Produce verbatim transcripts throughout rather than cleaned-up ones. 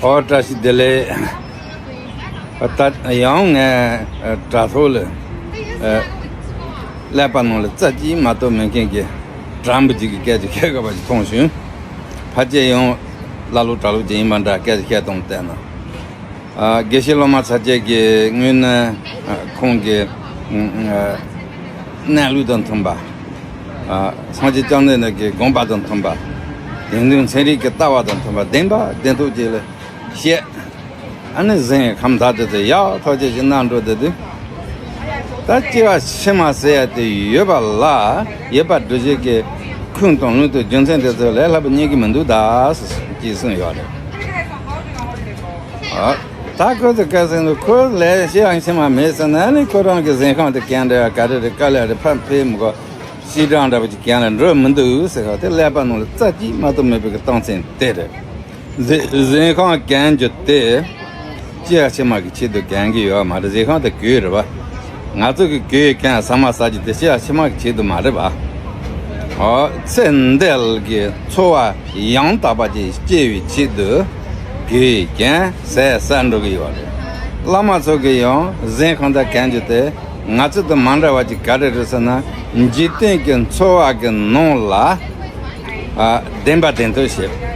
ཨོ་བཀྲ་ཤིས་བདེ་ལེགས། ད་ཡང་ངས་དྲ་ཐོག་ལ་ཀླད་པ་ནང་ལ་རྩ་གཅིག་མ་གཏོགས་མེད་མཁན་གྱི་དྲ་འབུ་ཅིག་གི་སྐད་ཆ་བཤད་དགོས་པ་ཞིག་མཐོང་བྱུང་། ཕལ་ཆེར་ཡང་ཀླ་ཀློ་གྲྭ་ལོག་ཅིག་ཡིན་པ་འདྲ། སྐད་ཆ་བཤད་སྟངས་བལྟས་ན། ཨ། དགེ་བཤེས་སློབ་མ་ཚ་ཅན་གྱིས་སྔོན་ནས་ཨ་ཁོང་གི་ཨ་གནས་ལུགས་དང་མཐུན་པ། ཨ། སངས་རྒྱས་བཅོམ་ལྡན་འདས་ཀྱི་དགོངས་པ་དང་མཐུན་པ། དེང་དུས་ཚན་རིག་གི་ལྟ་བ་དང་མཐུན་པ་བདེན་པ་བདེན་ཐོག་ཅིག་ལ་བཤད། ཨ་ནི་གཟན་ཁང་བདག་དེ་ཚོས་ཡག་ཐག་ཆོད་ཅིག་གནང་འགྲོ་བསྡད་དུས། ད་སྐྱེ་བ་ཕྱི་མ་ཟེར་ཡ་དེ་ཡོད་པ་ལ། ཡོད་པ་སྒྲུབ་བྱེད་ཀྱི་ཁུངས་དང་ལུང་དང་རྒྱུ་མཚན་དེ་ཚོ་ལས་སླ་པོ་རྙེད་ཀྱི་མི་འདུག་ད་ཅེས་གསུངས་ཡོད་རེད། ཨ། ད་ཁོ་ཚོས་བཀའ་ཟེར་འདུག་ཁོ་ལས་སྐྱེ་བ་ཕྱི་མ་མེད་ཟེར་ན། ཨ་ནི་ཁོ་རང་གི་གཟན་ཁང་དེ་གན་འདྲ་ག་རེ་རེད། དཀའ་ལས་རེད། ཕར་ཕེབས་མི་དགོས། ཤིང་སྦྲང་འདྲ་པོ་ཅིག་གན་ལ་འགྲོ་མི་འདུག་ཟེར་བ་དེ་ཀླད་པ་ནང་ལ་རྩ་གཅིག་མ་གཏོགས་མེད་པའི་གི་རྟགས་མཚན་དེ་རེད། གཟན་གཟན་ཁང་གན་རྒྱུ་དེ་སྐྱེ་བ་ཕྱི་མ་གི་ཆེད་དུ་གན་གི་ཡོད་མ་རེད། གཟན་ཁང་དེ་གོས་རེད་པ། ང་ཚོ་གི་གོས་གན་ཟ་མ་ཟ་རྒྱུ་དེ་སྐྱེ་བ་ཕྱི་མ་གི་ཆེད་དུ་མ་རེད་པ། ཨོ། ཚེ་འདི་གི་འཚོ་བ་ཡང་དག་པ་ཅིག་སྐྱེལ་བའི་ཆེད་དུ་གོས་གན་ཟས་ཟ་འགྲོ་གི་ཡོད་རེད། བླ་མ་ཚོ་གི་ཡང་གཟན་ཁང་དེ་གན་རྒྱུ་དེ་ང་ཚོ་དང་མ་འདྲ་བ་ཅིག་ག་རེ་རེད་ཟེར་ན། འཇིག་རྟེན་གྱི་འཚོ་བ་གི་ནང་ལ། ཨ། བདེན་པ་བདེན་ཐོག་བཤད།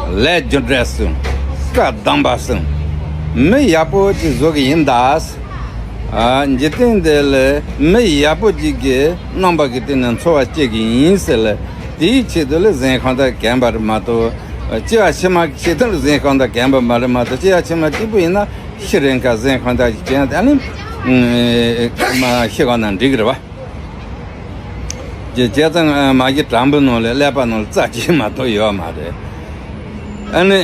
ལས་རྒྱུ་འབྲས་གསུམ། བཀའ་གདམས་པ་གསུམ། མི་ཡག་པོ་ཅིག་བཟོ་གི་ཡིན་ད། ཨ། འཇིག་རྟེན་འདི་ལ་མི་ཡག་པོ་ཅིག་གི་རྣམ་པ་གི་སྟེང་ནས་འཚོ་བ་སྐྱེལ་གི་ཡིན་ཟེར་ལ། དེའི་ཆེད་དུ་ལ་གཟན་ཁང་དེ་གན་པ་རེད་མ་གཏོགས། སྐྱེ་བ་ཕྱི་མ་གི་ཆེད་དུ་ལ་གཟན་ཁང་དེ་གན་པ་མ་རེད་མ་གཏོགས། སྐྱེ་བ་ཕྱི་མ་གཅིག་པུ་ཡིན་ན་ཤི་རན་ཁ་གཟན་ཁང་དེ་གན་དེ་ནི་མ་ཤི་གང་ན་འགྲིག་གི་རེད་པ། ཇེ་ཇེ་ཙང་མ་གི་དྲ་འབུ་ནང་ལ་ཀླད་པ་ནང་ལ་རྩ་གཅིག་མ་གཏོགས་ཡོད་མ་རེད། ཨ་ནི་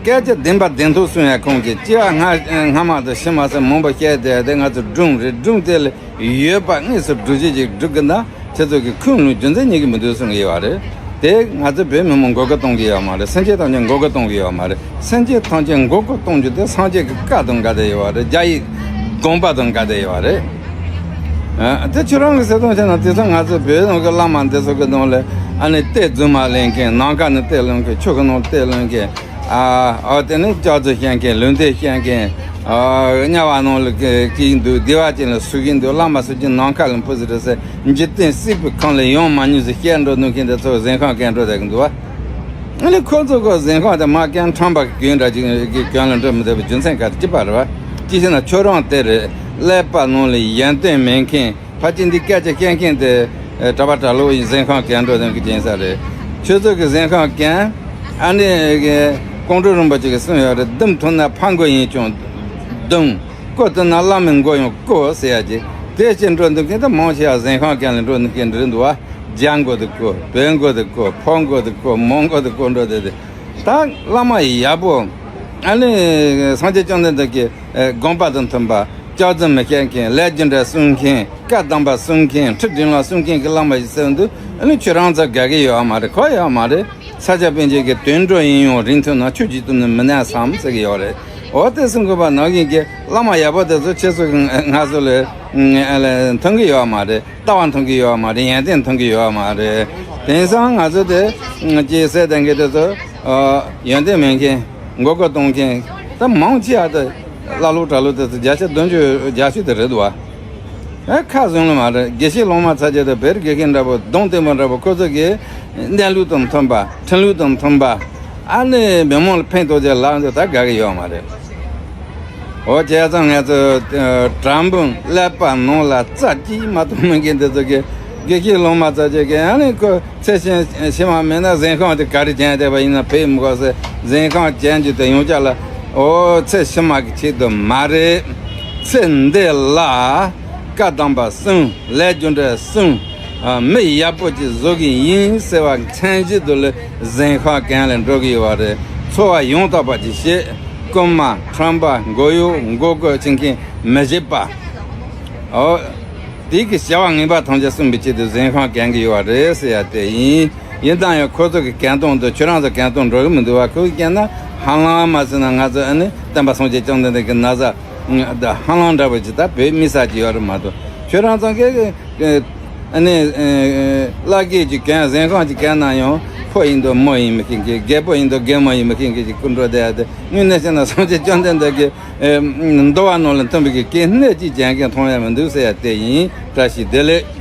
སྐད་ཆ་བདེན་པ་བདེན་ཐོག་གསུང་ཡ། ཁོང་གིས་སྐྱེ་བ་སྔ་སྔ་མ་དང་ཕྱི་མ་ཟེར་མང་པོ་བཤད་དེ། དེ་ང་ཚོ་སྒྲུང་རེད། སྒྲུང་དེ་ལ་ཡོད་པ་དངོས་སུ་སྒྲུབ་བྱེད་ཅིག་སྒྲུབ་དགོས་ན། ཁྱེད་ཚོ་གི་ཁུངས་ལུང་རྒྱུ་མཚན་རྙེད་ཀྱི་མི་འདུག་གསུང་གི་ཡོད་རེད། དེ་ང་ཚོ་བོད་མི་མང་མགོ་སྐོར་གཏོང་གི་ཡོད་མ་རེད། སེམས་ཅན་ཐམས་ཅད་མགོ་སྐོར་གཏོང་གི་ཡོད་མ་རེད། སེམས་ཅན་ཐམས་ཅད་མགོ་སྐོར་གཏོང་རྒྱུ་དེ་སངས་རྒྱས་ཀྱི་བཀའ་དང་འགལ་བསྡད་ཡོད་རེད། རྒྱ་ཡི་དགོངས་པ་དང་འགལ་བསྡད་ཡོད་རེད། ཨ། དེ་ཁྱོད་རང་གི་བསམ་བློ་བྱས་ན། དེང་སང་ང་ཚོ་བོད་ནང་གི་བླ་མ་འདི་ཚོ་གི་ནང་ལ་ཨ་ནི་གཏེར་རྫུན་མ་ལེན་མཁན། ནམ་མཁའ་ནས་གཏེར་ལེན་མཁན། ཆོས་ཀྱི་ནང་གཏེར་ལེན་མཁན། ཨ། ཨ། དེ་ནས་ལྕགས་རྫུན་བཤད་མཁན། ལུང་བསྟན་བཤད་མཁན། ཨ། དམྱལ་བ་ནང་ལ་སྐྱེ་གི་འདུག་སྡེ་བ་ཅན་ལ་ཟུག་གི་འདུག་བླ་མ་ཟེར་གྱི་ནམ་མཁའ་ལ་འཕུར་ཟེར་རེད་ཟེར། འཇིག་རྟེན་སྲིད་པའི་ཁམས་ལ་ཡོང་མ་མྱོང་ཟེར་བཤད་འགྲོ་ནུས་མཁན་དེ་ཚོ་གཟན་ཁང་གན་འགྲོ་བསྡད་ཀྱི་འདུག་བ། ཨ་ནི་ཁོ་ཚོ་གི་གཟན་ཁང་དེ་མ་གན་ཁྲམ་པ་གི་གན་འདྲ་ཅིག་གི་གན་ལ་འགྲོ་མི་བདེ་བའི་རྒྱུ་མཚན་ག་རེ་ཅི་པ་རེད་བ། ཅི་ཞེ་ན་ཁྱོད་རང་དེ་རེད། ཀླད་པ་ནང་ལ་ཡོན་ཏན་མེད་མཁན། ཕལ་ཆེར་འདི་སྐད་ཆ་བཤད་མཁན་དེ་གྲྭ་པ་གྲྭ་ལོག་ཡིན། གཟན་ཁང་གན་འགྲོ་དོན་གི་རྐྱེན་ས་རེད། ཁྱོད་ཚོ་གི་གཟན་ཁང་གན། ཨ་ནི་ཀོང་སྤྲུལ་རིན་པོ་ཆེ་གིས་གསུངས་ཡོད་རེད། ལྡུམ་ཐུག་ན་ཕ་མགོ་ཡིན་ཀྱང་ལྡུམ། རྐུ་ཐུག་ན་བླ་མའི་མགོ་ཡང་རྐུ་ཟེར་ཡ་ཅིག་དེ་ཅིག་འགྲོ་འདུག་མཁན་དེ་མང་ཆེ་བ་གཟན་ཁང་གན་ལ་འགྲོ་འདུག་མཁན་འདྲ་འདུག་བ། རྒྱ་མགོ་དེ་རྐུ། བོད་མགོ་དེ་རྐུ། ཕོ་མགོ་དེ་རྐུ། མོ་མགོ་དེ་རྐུ་འགྲོ་དེ་དེ། ད་བླ་མ་ཡག་པོ། ཨ་ནི་སངས་རྒྱས་བཅོམ་ལྡན་འདས་ཀྱི་ཨེ་དགོངས་པ་དང་མཐུན་པ། སྐྱག་རྫུན་མི་བཤད་མཁན། ལས་རྒྱུ་འབྲས་གསུང་མཁན། བཀའ་གདམས་པ་གསུང་མཁན། ཁྲིད་འབྲིང་ལ་གསུང་མཁན་གྱི་བླ་མ་ཞིག་བཙལ་འདུག་ཨ་ནི་ཁྱོད་རང་ཚོ་དགའ་གི་ཡོད་མ་རེད། གོ་ཡོད་མ་རེད། ས་སྐྱ་པཎ་ཆེན་གྱིས་དུད་འགྲོ་ཡིན་ཡང་རིན་ཐོན་ན། ཆོས་ཀྱི་དུམ་ནི་མི་གནས་སམ་ཟེར་གི་ཡོད་རེད། འོ་དེ་གསུང་དགོས་པ་ནང་བཞིན་གྱི་བླ་མ་ཡག་པོ་དེ་ཚོ་ཁྱེད་ཚོ་གི་ང་ཚོ་ལ་མཐུན་གི་ཡོད་མ་རེད། ལྟ་བ་མཐུན་གི་ཡོད་མ་རེད། ཡོན་ཏན་མཐུན་གི་ཡོད་མ་རེད། དེང་སང་ང་ཚོ་དེ་ཅེས་ཟེར་དང་གི་དེ་ཚོ་ཡོན་ཏན་མེད་མཁན། མགོ་སྐོར་གཏོང་མཁན་ད་མང་ཆེ་བ་དེ་ཀླ་ཀློ་གྲྭ་ལོག་དེ་ཚོ་བརྒྱ་ཆ་བདུན་ཅུ་བརྒྱད་ཅུ་དེ་རེད་འདུག་བ། ཨ། ཁ་བཟུང་ལ་མ་རེད། དགེ་བཤེས་སློབ་མ་ཚ་རྒྱ་དང་བེར་དགེ་རྒན་འདྲ་པོ། གདོང་བསྟན་པ་འདྲ་པོ། ཁོ་ཚོ་གི་གནས་ལུགས་དང་མཐུན་པ། ཁྲིམས་ལུགས་དང་མཐུན་པ། ཨ་ནི་མི་མང་ལ་ཕན་ཐོགས་ཀྱི་ལམ་དུ་ད་དགའ་གི་ཡོད་མ་རེད། འོ་བྱས་ཙང་ང་ཚོ་ཨ་དྲ་འབུ་ཀླད་པ་ནང་ལ་རྩ་གཅིག་མ་གཏོགས་མེད་མཁན་དེ་ཚོ་གི་དགེ་བཤེས་སློབ་མ་ཚ་རྒྱ་གི་ཨ་ནི་ཁོ་ཚེ་ཕྱི་ཕྱི་མ་མེད་ན་གཟན་ཁང་དེ་ག་རེ་བྱས་བསྡད་པ་ཡིན་ན་ཕེབས་མི་དགོས་ཟེར། གཟན་ཁང་བྱས་རྒྱུ་དེ་ཡང་བསྐྱར་ལ། འོ་ཚེ་ཕྱི་མ་གི་ཆེད་དུ་མ་རེད། ཚེ་འདི་ལ་བཀའ་གདམས་པ་གསུམ། ལས་རྒྱུ་འབྲས་གསུམ། ཨ། མི་ཡག་པོ་ཅིག་བཟོ་གི་ཡིན་ཟེར་བ་མཚན་གཞི་དུ་ལ་གཟན་ཁང་གན་ལ་འགྲོ་གི་ཡོད་པ་རེད། འཚོ་བ་ཡང་དག་པ་ཅིག་བྱེད། རྐུན་མ། ཁྲམ་པ། མགོ་གཡོག་མགོ་སྐོར་བྱེད་མཁན་མི་བྱེད་པ། འོ། དེ་གི་བྱ་བ་ངན་པ་ཐམས་ཅད་སྲུང་བའི་ཆེད་དུ་གཟན་ཁང་གན་གི་ཡོད་པ་རེད་ཟེར་ཡ་དེ་ཡིན། ཡིན་ཙང་ཡང་ཁོ་ཚོ་གི་གན་སྟོང་དུ་ཁྱོད་རང་ཚོ་གན་སྟོང་འགྲོ་གི་མི་འདུག་བ། ཁོ་གི་གན་ན་ཧ་ལམ་མ་ཟེར་ན་ང་ཚོ་ཨ་ནི་སྟོན་པ་སངས་རྒྱས་བཅོམ་ལྡན་འདས་ཀྱི་ན་བཟའ་ཧ་ལམ་འདྲ་པོ་ཅིག་ད་བོད་མི་ས་ཅིག་ཡོད་རེད་མ་གཏོགས། ཁྱོད་རང་ཚོ་གི་ཨ་ནི་བླ་སྐད་ཅིག་གན། གཟན་ཁང་ཅིག་གན་ན་ཡང་ ཕོ་ཡིན་དུ་མོ་ཡིན་མི་ཤེས་མཁན། རྒད་པོ་ཡིན་དུ་རྒད་མོ་ཡིན་མི་ཤེས་མཁན་ཅིག་སྐུ་འགྲོ་བསྡད་ཡ་དེ། དངོས་གནས་བཤད་ན་སངས་རྒྱས་བཅོམ་ལྡན་འདས་ཀྱི་འདུལ་བ་ནང་ལ་མཐུན་པའི་གི་གལ་གནད་ཅིག་ཅན་གྱི་མཐོང་ཡ་མི་འདུག་ཟེར་ཡ་དེ་ཡིན། བཀྲ་ཤིས་བདེ་ལེགས།